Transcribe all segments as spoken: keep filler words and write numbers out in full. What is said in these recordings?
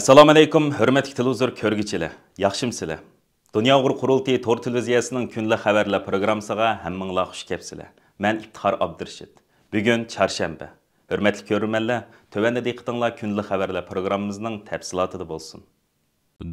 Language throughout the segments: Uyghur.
ئەسسالامۇئەلەيكۇم، ھۆرمەتلىك تېلېۋىزور كۆرگۈچىلەر، ياخشىمۇسىلەر؟ دۇنيا ئۇيغۇر قۇرۇلتىيى تور تېلېۋىزىيەسىنىڭ كۈندىلىك خەۋەرلەر پروگراممىسىغا ھەممىڭلار خۇش كەپسىلەر. مەن ئىپتىخار ئابدۇرېشىت. بۈگۈن چارشەنبە. ھۆرمەتلىك كۆرۈرمەنلەر، تۆۋەندە دىققىتىڭلار كۈندىلىك خەۋەرلەر پروگراممىمىزنىڭ تەپسىلاتىدا بولسۇن.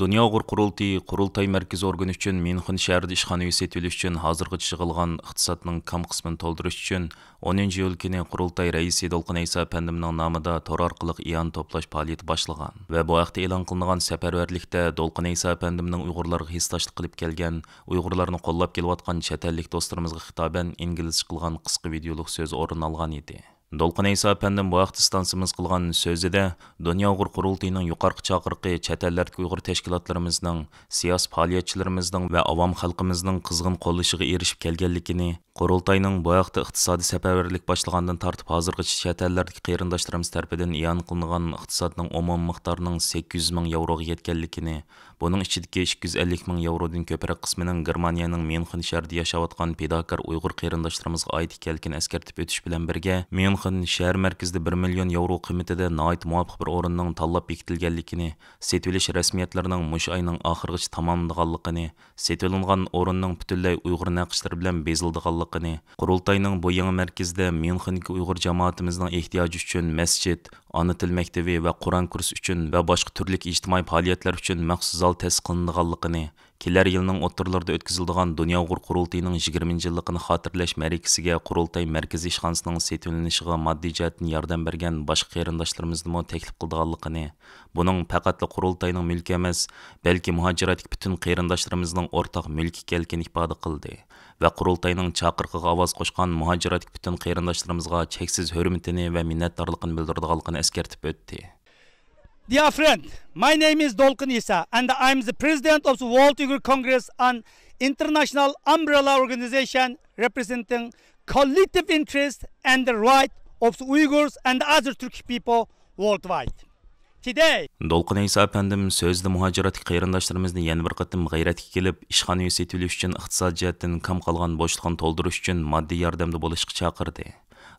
دۇنيا ئۇيغۇر قۇرۇلتىيى قۇرۇلتاي مەركىزى ئورگىنى ئۈچۈن ميۇنخېن شەھىرىدە ئىشخانا ئۆيى سېتىۋېلىش ئۈچۈن ھازىرغىچە يىغىلغان ئىقتىسادنىڭ كام قىسمىنى تولدۇرۇش ئۈچۈن، ئونىنچى ئىيۇل كۈنى قۇرۇلتاي رەئىسى دولقۇن ئەيسا ئەپەندىمنىڭ نامىدا تور ئارقىلىق ئىئانە توپلاش پائالىيىتى باشلىغان ۋە بۇ ھەقتە ئېلان قىلىنغان سەپەرۋەرلىكتە دولقۇن ئەيسا ئەپەندىمنىڭ ئۇيغۇرلارغا ھېسداشلىق قىلىپ كەلگەن، ئۇيغۇرلارنى قوللاپ كېلىۋاتقان چەت ئەللىك دوستلىرىمىزغا خىتابەن ئىنگلىزچە قىلغان قىسقا ۋىدېئولۇق سۆزى ئورۇن ئالغان ئىدى. دولقۇن ئەيسا ئەپەندىم بۇ ھەقتە ئىستانسىمىز قىلغان سۆزىدە، دۇنيا ئۇيغۇر قۇرۇلتىيىنىڭ يۇقىرىقى چاقىرىقى چەت ئەللەردىكى ئۇيغۇر تەشكىلاتلىرىمىزنىڭ، سىياسىي پائالىيەتچىلىرىمىزنىڭ ۋە ئاۋام خەلقىمىزنىڭ قىزغىن قوللىشىغا ئېرىشىپ كەلگەنلىكىنى، قۇرۇلتاينىڭ بۇ ھەقتە ئىقتىسادىي سەپەرۋەرلىك باشلىغاندىن تارتىپ ھازىرغىچە چەت ئەللەردىكى قېرىنداشلىرىمىز تەرىپىدىن ئىئانە قىلىنغان ئىقتىسادنىڭ ئومۇمىي مىقدارىنىڭ سەككىز يۈز مىڭ ياۋروغا يەتكەنلىكىنى، بۇنىڭ ئىچىدىكى ئىككى يۈز ئەللىك مىڭ ياۋرودىن كۆپرەك قىسمىنىڭ گېرمانىيەنىڭ ميۇنخېن شەھىرىدە ياشاۋاتقان پىداكار ئۇيغۇر قېرىنداشلىرىمىزغا ئائىت ئىكەنلىكىنى ئەسكەرتىپ ئۆتۈش بىلەن بىرگە، ميۇنخېن شەھەر مەركىزىدە بىر مىليون ياۋرو قىممىتىدە ناھايىتى مۇۋاپىق بىر ئورۇننىڭ تاللاپ بېكىتىلگەنلىكىنى، سېتىۋېلىش رەسمىيەتلىرىنىڭ مۇشۇ ئاينىڭ ئاخىرىغىچە تاماملىنىدىغانلىقىنى، سېتىۋېلىنغان ئورۇننىڭ پۈتۈنلەي ئۇيغۇر نەقىشلىرى بىلەن بېزىلىدىغانلىقىنى، قۇرۇلتاينىڭ بۇ يېڭى مەركىزىدە ميۇنخېندىكى ئۇيغۇر جامائىتىمىزنىڭ ئېھتىياجى ئۈچۈن مەسچىت، ئانا تىل مەكتىۋى ۋە قۇرئان كۇرسى ئۈچۈن ۋە باشقا تۈرلۈك ئىجتىمائىي پائالىيەتلەر ئۈچۈن مەخسۇس زال تەسىس قىلىنىدىغانلىقىنى، كېلەر يىلنىڭ ئوتتۇرىلىرىدا ئۆتكۈزۈلىدىغان دۇنيا ئۇيغۇر قۇرۇلتىيىنىڭ يىگىرمىنچى يىللىقىنى خاتىرىلەش مەرىكىسىگە قۇرۇلتاي مەركىزىي ئىشخانىسىنىڭ سېتىۋېلىنىشىغا ماددىي جەھەتتىن ياردەم بەرگەن باشقا قېرىنداشلىرىمىزنىمۇ تەكلىپ قىلىدىغانلىقىنى، بۇنىڭ پەقەتلا قۇرۇلتاينىڭ مۈلكى ئەمەس، بەلكى مۇھاجىرەتتىكى پۈتۈن قېرىنداشلىرىمىزنىڭ ئورتاق مۈلكى ئىكەنلىكىنى ئىپادە قىلدى ۋە قۇرۇلتاينىڭ چاقىرىقىغا ئاۋاز قوشقان مۇھاجىرەتتىكى پۈتۈن قېرىنداشلىرىمىزغا چەكسىز ھۆرمىتىنى ۋە مىننەتدارلىقىنى بىلدۈرىدىغانلىقىنى ئەسكەرتىپ ئۆتتى. Dear friend, my name is Dolqun Isa, and I am the president of the World Uyghur Congress, an international umbrella organization representing collective interest and the right of the Uyghurs and other Turkic people worldwide. Today, دولقۇن ئەيسا ئەپەندىم سۆزىدە مۇھاجىرەتتىكى قېرىنداشلىرىمىزنى يەنە بىر قېتىم غەيرەتكە كېلىپ، ئىشخانا ئۆي سېتىۋېلىش ئۈچۈن ئىقتىسادىي جەھەتتىن كام قالغان بوشلۇقنى تولدۇرۇش ئۈچۈن ماددىي ياردەمدە بولۇشقا چاقىردى.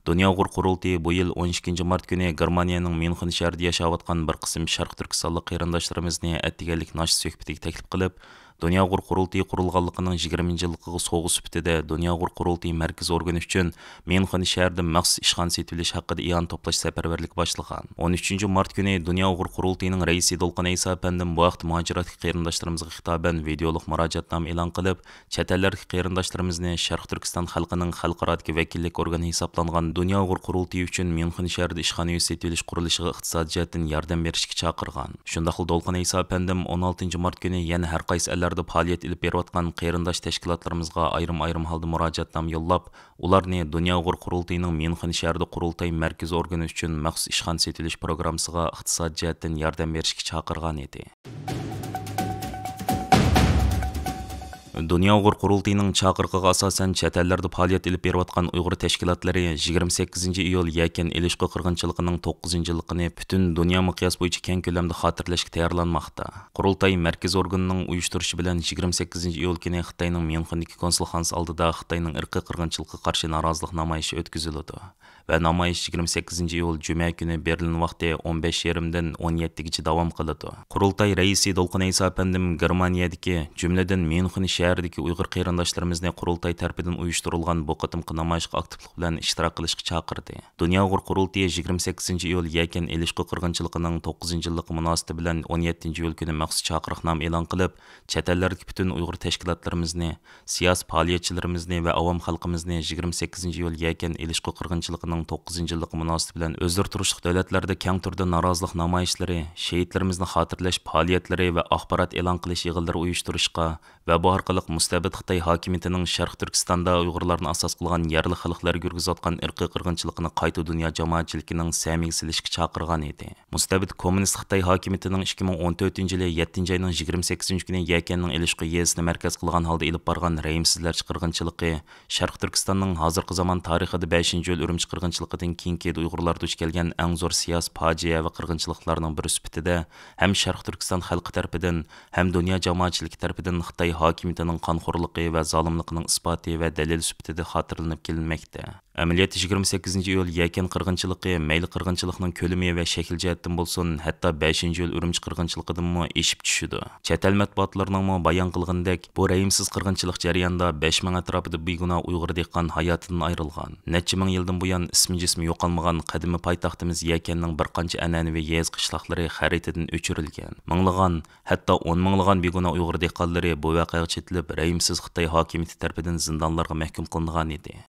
دۇنيا ئۇيغۇر قۇرۇلتىيى بۇ يىل ئون ئىككىنچى مارت كۈنى گېرمانىيەنىڭ ميۇنخېن شەھىرىدە ياشاۋاتقان بىر قىسىم شەرقىي تۈركىستانلىق قېرىنداشلىرىمىزنى ئەتىگەنلىك ناشتا سۆھبىتىگە تەكلىپ قىلىپ، دۇنيا ئۇيغۇر قۇرۇلتىيى قۇرۇلغانلىقىنىڭ يىگىرمىنچى يىللىقىغا سوۋغا سۈپىتىدە دۇنيا ئۇيغۇر قۇرۇلتىيى مەركىزىي ئورگىنى ئۈچۈن ميۇنخېن شەھىرىدە مەخسۇس ئىشخانا سېتىۋېلىش ھەققىدە ئىئانە توپلاش سەپەرۋەرلىكى باشلىغان. ئون ئۈچىنچى مارت كۈنى دۇنيا ئۇيغۇر قۇرۇلتىيىنىڭ رەئىسى دولقۇن ئەيسا ئەپەندىم بۇ ھەقتە مۇھاجىرەتتىكى قېرىنداشلىرىمىزغا خىتابەن ۋىدېئولۇق مۇراجىئەتنامە ئېلان قىلىپ، چەت ئەللەردىكى قېرىنداشلىرىمىزنى شەرقىي تۈركىستان خەلقىنىڭ خەلقئارادىكى ۋەكىللىك ئورگىنى ھېسابلانغان دۇنيا ئۇيغۇر قۇرۇلتىيى ئۈچۈن ميۇنخېن شەھىرىدە ئىشخانا ئۆيى سېتىۋېلىش قۇرۇلۇشىغا ئىقتىسادىي جەھەتتىن ياردەم بېرىشكە چاقىرغان. شۇنداقلا دولقۇن ئەيسا ئەپەندىم ئون ئالتىنچى مارت كۈنى يەنە ھەر قايسى ئەللەردە پائالىيەت ئېلىپ بېرىۋاتقان قېرىنداش تەشكىلاتلىرىمىزغا ئايرىم-ئايرىم ھالدا مۇراجىئەتنامە يوللاپ، ئۇلارنى دۇنيا ئۇيغۇر قۇرۇلتىيىنىڭ ميۇنخېن شەھىرىدە قۇرۇلتاي مەركىزىي ئورگىنى ئۈچۈن مەخسۇس ئىشخانا سېتىۋېلىش پروگراممىسىغا ئىقتىسادىي جەھەتتىن ياردەم بېرىشكە چاقىرغان ئىدى. دۇنيا ئۇيغۇر قۇرۇلتىيىنىڭ چاقىرىقىغا ئاساسەن، چەت ئەللەردە پائالىيەت ئېلىپ بېرىۋاتقان ئۇيغۇر تەشكىلاتلىرى يىگىرمە سەككىزىنچى ئىيۇل يەكەن ئېلىشقا قىرغىنچىلىقىنىڭ توققۇزىنچى يىللىقىنى پۈتۈن دۇنيا مىقياسى بويىچە كەڭ كۆلەمدە خاتىرىلەشكە تەييارلانماقتا. قۇرۇلتاي مەركىزىي ئورگىنىنىڭ ئۇيۇشتۇرۇشى بىلەن يىگىرمە سەككىزىنچى ئىيۇل كۈنى خىتاينىڭ ميۇنخېندىكى كونسۇلخانىسى ئالدىدا خىتاينىڭ ئىرقىي قىرغىنچىلىقىغا قارشى نارازىلىق نامايىشى ئۆتكۈزۈلىدۇ. ۋە نامايىش يىگىرمە سەككىزىنچى ئىيۇل جۈمە كۈنى بېرلىن ۋاقتى ئون بەش يېرىمدىن ئون يەتتىگىچە داۋام قىلىدۇ. قۇرۇلتاي رەئىسى دولقۇن ئەيسا ئەپەندىم گېرمانىيەدىكى، جۈملىدىن ميۇنخېن شەھىرىدىكى ئۇيغۇر قېرىنداشلىرىمىزنى قۇرۇلتاي تەرىپىدىن ئۇيۇشتۇرۇلغان بۇ قېتىمقى نامايىشقا ئاكتىپلىق بىلەن ئىشتىراك قىلىشقا چاقىردى. دۇنيا ئۇيغۇر قۇرۇلتىيى يىگىرمە سەككىزىنچى ئىيۇل يەكەن ئېلىشقا قىرغىنچىلىقىنىڭ توققۇزىنچى يىللىقى مۇناسىۋىتى بىلەن ئون يەتتىنچى ئىيۇل كۈنى مەخسۇس چاقىرىقنامە ئېلان قىلىپ، چەت ئەللەردىكى پۈتۈن ئۇيغۇر تەشكىلاتلىرىمىزنى، سىياسىي پائالىيەتچىلىرىمىزنى ۋە ئاۋام خەلقىمىزنى يىگىرمە سەككىزىنچى ئىيۇل يەكەن ئېلىشقا قىرغىنچىلىقىنىڭ توققۇزىنچى يىللىقى مۇناسىۋىتى بىلەن ئۆزئارا تۇرۇشلۇق دۆلەتلەردە كەڭ تۈردە نارازىلىق نامايىشلىرى، شېھىتلىرىمىزنى خاتىرىلەش پائالىيەتلىرى ۋە ئاخبارات ئېلان قىلىش يىغىنلىرى ئۇيۇشتۇرۇشقا ۋە بۇ ئارقىلىق مۇستەبىت خىتاي ھاكىمىيىتىنىڭ شەرقىي تۈركىستاندا ئۇيغۇرلارنى ئاساس قىلغان يەرلىك خەلقلەرگە يۈرگۈزۈۋاتقان ئىرقىي قىرغىنچىلىقىنى قايتا دۇنيا جامائەتچىلىكىنىڭ سەمىگە سېلىشقا چاقىرغان ئىدى. مۇستەبىت كوممۇنىست خىتاي ھاكىمىيىتىنىڭ ئىككى مىڭ ئون تۆتىنچى يىلى يەتتىنچى ئاينىڭ يىگىرمە سەككىزىنچى كۈنى يەكەننىڭ ئېلىشقا يېزىسىنى مەركەز قىلغان ھالدا ئېلىپ بارغان رەھىمسىزلەرچە قىرغىنچىلىقى، شەرقىي تۈركىستاننىڭ ھازىرقى زامان تارىخىدا بەشىنچى ئىيۇل ئۈرۈمچى قىرغىنچىلىقىدىن كېيىنكى ئۇيغۇرلاردا دۇچ كەلگەن ئەڭ زور سىياسىي پاجىئە ۋە قىرغىنچىلىقلارنىڭ بىرى سۈپىتىدە ھەم شەرقىي تۈركىستان خەلقى تەرىپىدىن، ھەم دۇنيا جامائەتچىلىكى تەرىپىدىن خىتاي ھاكىمىيىتىنىڭ قانخورلۇقى ۋە زالىملىقىنىڭ ئىسپاتى ۋە دەلىلى سۈپىتىدە خاتىرىلىنىپ كېلىنمەكتە. ئەمەلىيەتتە يىگىرمە سەككىزىنچى ئىيۇل يەكەن قىرغىنچىلىقى مەيلى قىرغىنچىلىقنىڭ كۆلىمى ۋە شەكىل جەھەتتىن بولسۇن، ھەتتا بەشىنچى ئىيۇل ئۈرۈمچى قىرغىنچىلىقىدىنمۇ ئېشىپ چۈشىدۇ. چەت ئەل مەتبۇئاتلىرىنىڭمۇ بايان قىلغىنىدەك، بۇ رەھىمسىز قىرغىنچىلىق جەريانىدا بەش مىڭ ئەتراپىدا بىگۇناھ ئۇيغۇر دېھقان ھاياتىدىن ئايرىلغان. نەچچە مىڭ يىلدىن بۇيان ئىسمى جىسمى يوقالمىغان قەدىمىي پايتەختىمىز يەكەننىڭ بىر قانچە ئەنئەنىۋى يېزا قىشلاقلىرى خەرىتىدىن ئۆچۈرۈلگەن. مىڭلىغان، ھەتتا ئون مىڭلىغان بىگۇناھ ئۇيغۇر دېھقانلىرى بۇ ۋەقەگە چېتىلىپ، رەھىمسىز خىتاي ھاكىمىيىتى تەرىپىدىن زىندانلارغا مەھكۇم قىلىنغان ئىدى.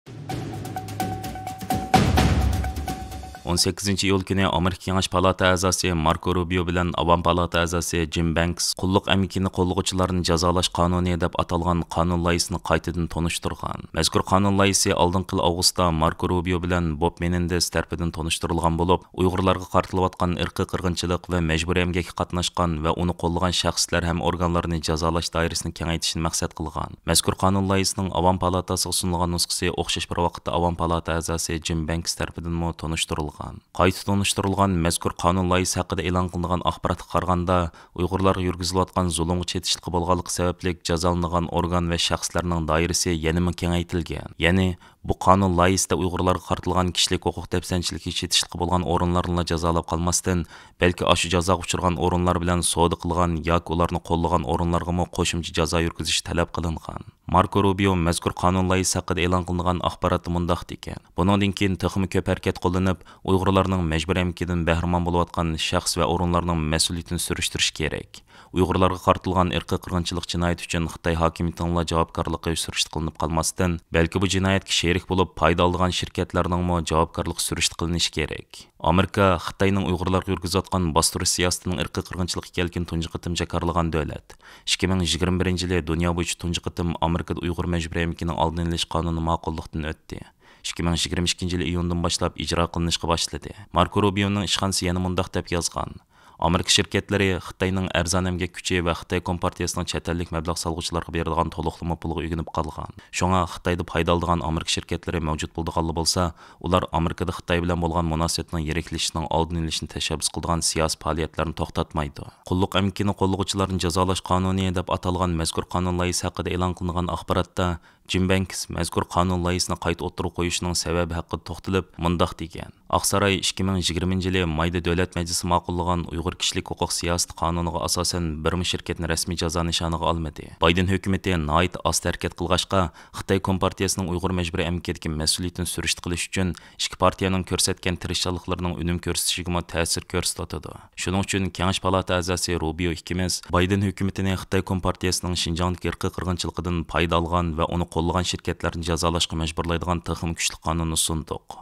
ئون سەككىزىنچى ئىيۇل كۈنى ئامېرىكا كېڭەش پالاتا ئەزاسى ماركو روبىيو بىلەن ئاۋام پالاتا ئەزاسى جىم بەنكس قۇللۇق ئەمگىكىنى قوللىغۇچىلارنى جازالاش قانۇنى دەپ ئاتالغان قانۇن لايىھىسىنى قايتىدىن تونۇشتۇرغان. مەزكۇر قانۇن لايىھىسى ئالدىنقى يىل ئاۋغۇستتا ماركو روبىيو بىلەن بوب مېنېندېز تەرىپىدىن تونۇشتۇرۇلغان بولۇپ، ئۇيغۇرلارغا قارىتىلىۋاتقان ئىرقىي قىرغىنچىلىق ۋە مەجبۇرىي ئەمگەككە قاتناشقان ۋە ئۇنى قوللىغان شەخسلەر ھەم ئورگانلارنى جازالاش دائىرىسىنى كېڭەيتىشنى مەقسەت قىلغان. مەزكۇر قانۇن لايىھىسىنىڭ ئاۋام پالاتاسىغا سۇنۇلغان نۇسخىسى ئوخشاش بىر ۋاقىتتا ئاۋام پالاتا ئەزاسى جىم بەنكس تەرىپىدىنمۇ تونۇشتۇرۇلغان. قايتا تونۇشتۇرۇلغان مەزكۇر قانۇن لايىھىسى ھەققىدە ئېلان قىلىنغان ئاخباراتقا قارىغاندا، ئۇيغۇرلارغا يۈرگۈزۈلۈۋاتقان زۇلۇمغا چېتىشلىقى بولغانلىقى سەۋەبلىك جازالىنىدىغان ئورگان ۋە شەخسلەرنىڭ دائىرىسى يەنىمۇ كېڭەيتىلگەن. يەنى، بۇ قانۇن لايىھىسىدە ئۇيغۇرلارغا قارىتىلغان كىشىلىك ھوقۇق دەپسەندىچىلىكىگە چېتىشلىقى بولغان ئورۇنلارنىلا جازالاپ قالماستىن، بەلكى ئاشۇ جازاغا ئۇچرىغان ئورۇنلار بىلەن سودا قىلغان ياكى ئۇلارنى قوللىغان ئورۇنلارغىمۇ قوشۇمچە جازا يۈرگۈزۈش تەلەپ قىلىنغان. ماركو روبىيو مەزكۇر قانۇن لايىھىسى ھەققىدە ئېلان قىلىنغان ئاخباراتتا مۇنداق دېگەن: بۇنىڭدىن كېيىن تېخىمۇ كۆپ ھەرىكەت قوللىنىپ، ئۇيغۇرلارنىڭ مەجبۇرىي ئەمگىكىدىن بەھرىمەن بولۇۋاتقان شەخس ۋە ئورۇنلارنىڭ مەسئۇلىيىتىنى سۈرۈشتۈرۈش كېرەك. ئۇيغۇرلارغا قارىتىلغان ئىرقىي قىرغىنچىلىق جىنايىتى ئۈچۈن خىتاي ھاكىمىيىتىنىڭلا جاۋابكارلىقى سۈرۈشتە قىلىنىپ قالماستىن، بەلكى بۇ جىنايەتكە شېرىك بولۇپ پايدا ئالىدىغان شىركەتلەرنىڭمۇ جاۋابكارلىقى سۈرۈشتە قىلىنىشى كېرەك. ئامېرىكا خىتاينىڭ ئۇيغۇرلارغا يۈرگۈزۈۋاتقان باستۇرۇش سىياسىتىنىڭ ئىرقىي قىرغىنچىلىق ئىكەنلىكىنى تۇنجى قېتىم جاكارلىغان دۆلەت. ئىككى مىڭ يىگىرمە بىرىنچى يىلى دۇنيا بويىچە تۇنجى قېتىم ئامېرىكىدا ئۇيغۇر مەجبۇرىي ئەمگىكىنىڭ ئالدىنى ئېلىش قانۇنى ماقۇللۇقتىن ئۆتتى. ئىككى مىڭ يىگىرمە ئىككىنچى يىلى ئىيۇندىن باشلاپ ئىجرا قىلىنىشقا باشلىدى. ماركو روبىيونىڭ ئىشخانىسى يەنە مۇنداق دەپ يازغان: ئامېرىكا شىركەتلىرى خىتاينىڭ ئەرزان ئەمگەك كۈچى ۋە خىتاي كومپارتىيىسىنىڭ چەت ئەللىك مەبلەغ سالغۇچىلارغا بېرىدىغان تولۇقلىما پۇلىغا ئۆگىنىپ قالغان. شۇڭا خىتايدا پايدا ئالىدىغان ئامېرىكا شىركەتلىرى مەۋجۇت بولىدىغانلا بولسا، ئۇلار ئامېرىكىدا خىتاي بىلەن بولغان مۇناسىۋەتنىڭ يىرىكلىشىشىنىڭ ئالدىنى ئېلىشنى تەشەببۇس قىلىدىغان سىياسىي پائالىيەتلەرنى توختاتمايدۇ. قۇللۇق ئەمگىكىنى قوللىغۇچىلارنى جازالاش قانۇنى دەپ ئاتالغان مەزكۇر قانۇن لايىھىسى ھەققىدە ئېلان قىلىنغان ئاخباراتتا، جىم بەنكس مەزكۇر قانۇن لايىھىسىنى قايتا ئوتتۇرىغا قويۇشنىڭ سەۋەبى ھەققىدە توختىلىپ، مۇنداق دېگەن: ئاقساراي ئىككى مىڭ يىگىرمىنچى يىلى مايدا دۆلەت مەجلىسى ماقۇللىغان ئۇيغۇر كىشىلىك ھوقۇق سىياسىتى قانۇنىغا ئاساسەن بىرمۇ شىركەتنى رەسمىي جازا نىشانىغا ئالمىدى. بايدېن ھۆكۈمىتى ناھايىتى ئاستا ھەرىكەت قىلغاچقا، خىتاي كومپارتىيىسىنىڭ ئۇيغۇر مەجبۇرىي ئەمگىكىدىكى مەسئۇلىيىتىنى سۈرۈشتە قىلىش ئۈچۈن ئىككى پارتىيەنىڭ كۆرسەتكەن تىرىشچانلىقلىرىنىڭ ئۈنۈم كۆرسىتىشىگىمۇ تەسىر كۆرسىتىۋاتىدۇ. شۇنىڭ ئۈچۈن كېڭەش پالاتا ئەزاسى روبىيو ئىككىمىز بايدېن ھۆكۈمىتىنى خىتاي كومپارتىيەسىنىڭ شىنجاڭدىكى ئىرقىي قىرغىنچىلىقىدىن پايدا ئالغان ۋە ئۇنى قوللىغان شىركەتلەرنى جازالاشقا مەجبۇرلايدىغان تېخىمۇ كۈچلۈك قانۇننى سۇندۇق.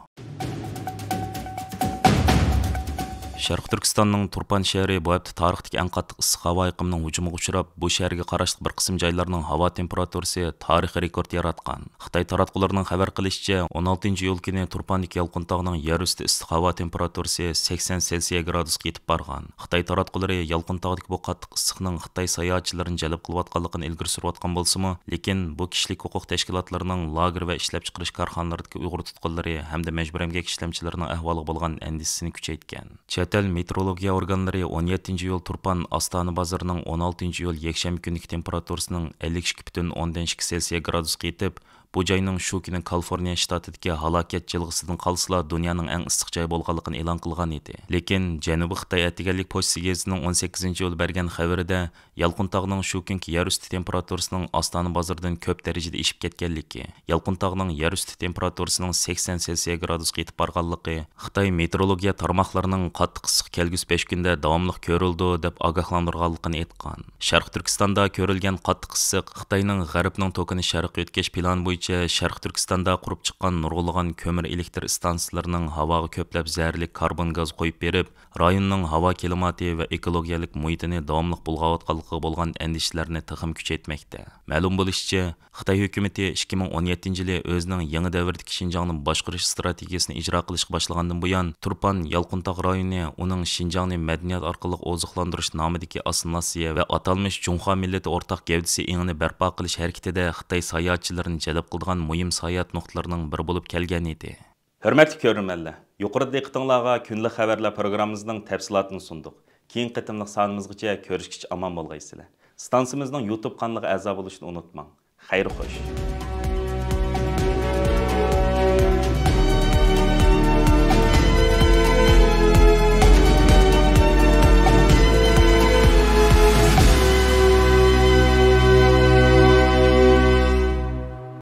شەرقىي تۈركىستاننىڭ تۇرپان شەھىرى بۇ ھەپتە تارىختىكى ئەڭ قاتتىق ئىسسىق ھاۋا ئېقىمىنىڭ ھۇجۇمىغا ئۇچراپ، بۇ شەھەرگە قاراشلىق بىر قىسىم جايلارنىڭ ھاۋا تېمپېراتۇرىسى تارىخىي رېكورت ياراتقان. خىتاي تاراتقۇلىرىنىڭ خەۋەر قىلىشىچە، ئون ئالتىنچى ئىيۇل كۈنى تۇرپاندىكى يالقۇن تاغنىڭ يەر ئۈستى ئىسسىق ھاۋا تېمپېراتۇرىسى سەكسەن سېلسىيە گرادۇسقا يېتىپ بارغان. خىتاي تاراتقۇلىرى يالقۇن تاغدىكى بۇ قاتتىق ئىسسىقنىڭ خىتاي ساياھەتچىلىرىنى جەلپ قىلىۋاتقانلىقىنى ئىلگىرى سۈرۈۋاتقان بولسىمۇ، لېكىن بۇ كىشىلىك ھوقۇق تەشكىلاتلىرىنىڭ لاگېر ۋە ئىشلەپچىقىرىش كارخانىلىرىدىكى ئۇيغۇر تۇتقۇنلىرى ھەمدە مەجبۇرىي ئەمگەك ئىشلەمچىلىرىنىڭ ئەھۋالىغا بولغان ئەندىشىسىنى كۈچەيتكەن. چەت ئەل مېتېئورولوگىيە ئورگانلىرى ئون يەتتىنچى ئىيۇل تۇرپان ئاستانە بازىرىنىڭ ئون ئالتىنچى ئىيۇل يەكشەنبە كۈنىدىكى تېمپېراتۇرىسىنىڭ ئەللىك ئىككى پۈتۈن ئوندىن ئىككى سېلسىيە گرادۇسقا يېتىپ، بۇ جاينىڭ شۇ كۈنى كالىفورنىيە شتاتىدىكى ھالاكەت جىلغىسىدىن قالسىلا، دۇنيانىڭ ئەڭ ئىسسىق جايى بولغانلىقىنى ئېلان قىلغان ئىدى. لېكىن جەنۇبىي خىتاي ئەتىگەنلىك پوچتىسى گېزىتىنىڭ ئون سەككىزىنچى ئىيۇل بەرگەن خەۋىرىدە، يالقۇن تاغنىڭ شۇ كۈنكى يەر ئۈستى تېمپېراتۇرىسىنىڭ ئاستانە بازىرىدىن كۆپ دەرىجىدە ئېشىپ كەتكەنلىكى، يالقۇن تاغنىڭ يەر ئۈستى تېمپېراتۇرىسىنىڭ سەكسەن سېلسىيە گرادۇسقا يېتىپ بارغانلىقى، خىتاي مېتېئورولوگىيە تارماقلىرىنىڭ قاتتىق ئىسسىق كەلگۈسى بەش كۈندە داۋاملىق كۆرۈلىدۇ، دەپ ئاگاھلاندۇرغانلىقىنى ئېيتقان. شەرقىي تۈركىستاندا كۆرۈلگەن قاتتىق ئىسسىق خىتاينىڭ غەربنىڭ توكىنى شەرققە ئۆتكەش پىلانى بويىچە شەرقىي تۈركىستاندا قۇرۇپ چىققان نۇرغۇنلىغان كۆمۈر ئېلېكتر ئىستانسىلىرىنىڭ ھاۋاغا كۆپلەپ زەھەرلىك كاربون گاز قويۇپ بېرىپ، رايوننىڭ ھاۋا كىلىماتى ۋە ئېكولوگىيەلىك مۇھىتىنى داۋاملىق بۇلغاۋاتقانلىقىغا بولغان ئەندىشىلەرنى تېخىمۇ كۈچەيتمەكتە. مەلۇم بولۇشىچە، خىتاي ھۆكۈمىتى ئىككى مىڭ ئون يەتتىنچى يىلى ئۆزىنىڭ يېڭى دەۋردىكى شىنجاڭنى باشقۇرۇش ئىستراتېگىيىسىنى ئىجرا قىلىشقا باشلىغاندىن بۇيان، تۇرپان يالقۇنتاغ رايونى ئۇنىڭ شىنجاڭنى مەدەنىيەت ئارقىلىق ئوزۇقلاندۇرۇش نامىدىكى ئاسسىمىلياتسىيە ۋە ئاتالمىش جۇڭخۇا مىللىتى ئورتاق گەۋدىسى ئېڭىنى بەرپا قىلىش ھەرىكىتىدە خىتاي ساياھەتچىلىرىنى جەلپ قىلىدىغان مۇھىم ساياھەت نۇقتىلىرىنىڭ بىرى بولۇپ كەلگەن ئىدى. ھۆرمەتلىك كۆرۈرمەنلەر، يۇقىرىدا دىققىتىڭلارغا كۈندىلىك خەۋەرلەر پروگراممىمىزنىڭ تەپسىلاتىنى سۇندۇق. كېيىنكى قېتىملىق سانىمىزغىچە كۆرۈشكىچە ئامان بولغايسىلەر. ئىستانسىمىزنىڭ يۇتۇب قانىلىغا ئەزا بولۇشنى ئۇنتۇماڭ. خەير خوش.